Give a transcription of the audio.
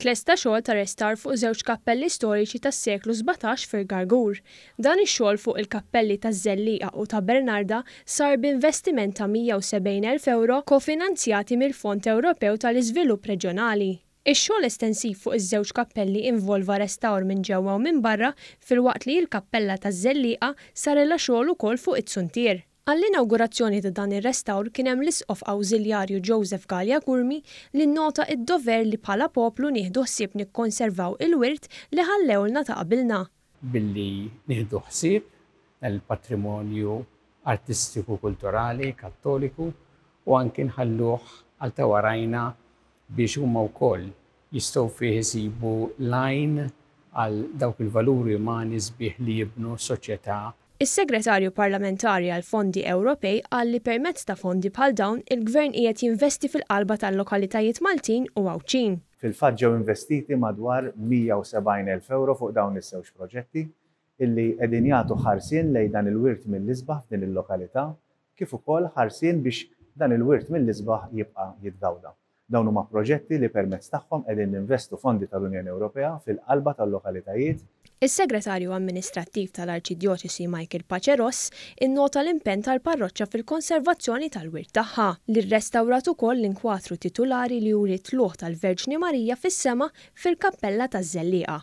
Tlesta xogħol ta' restawr fuq żewġ kappelli storiċi tas-seklu 17 fil-Gargur. Dan ix-xogħol fuq il-kappelli taż-Żellieqa u ta' Bernarda sar b'investiment ta' 170,000 ewro kofinanzjati mill-Fond Ewropew tal-Iżvilupp Reġjonali. Ix-xogħol estensiv fuq iż-żewġ kappelli involva restawr minn ġewwa u minn barra filwaqt li l-kappella taż-Żellieqa sarilha xogħol ukoll fuq iz-zuntier. Għall-inawgurazzjoni ta' dan ir-restawr kien hemm l-Isqof Awżiljarju Joseph Galea Curmi li nnota id-dover li bħala poplu nieħdu ħsieb nikkonservaw il-wirt li ħallewlna ta' qabilna. Billi nieħdu ħsieb dan il-patrimonju artistiku kulturali Kattoliku u anki nħalluh għal ta' warajna biex huma wkoll jistgħu fih isibu l-għajn għal dawk il-valuri umani sbieħ li jibnu soċjetà. Is-Segretarju Parlamentari għall-Fondi Ewropej qal li permezz ta' fondi bħal dawn il-Gvern qiegħed jinvesti fil-qalba tal-lokalitajiet Maltin u Għawdxin. Fil-fatt ġew investiti madwar 170 elf ewro fuq dawn iż-żewġ proġetti illi qegħdin jagħtu ħarsien lejn dan il-wirt mill-isbaħ f'din il-lokalità kif ukoll ħarsien biex dan il-wirt mill-isbaħ jibqa' jitgawda. Dawn huma proġetti li permezz tagħhom qegħdin ninvestu fondi tal-Unjoni Ewropea fil-qalba tal-lokalitajiet. Is-Segretarju Amministrattiv tal-Arċidjoċesi Michael Pace Ross innota l-impenn tal-parroċċa fil-konservazzjoni tal-wirt tagħha, li rrestawrat ukoll l-inkwatru titulari li juri t-tlugħ tal-Verġni Marija fis-sema fil-Kappella taż-Żellieqa.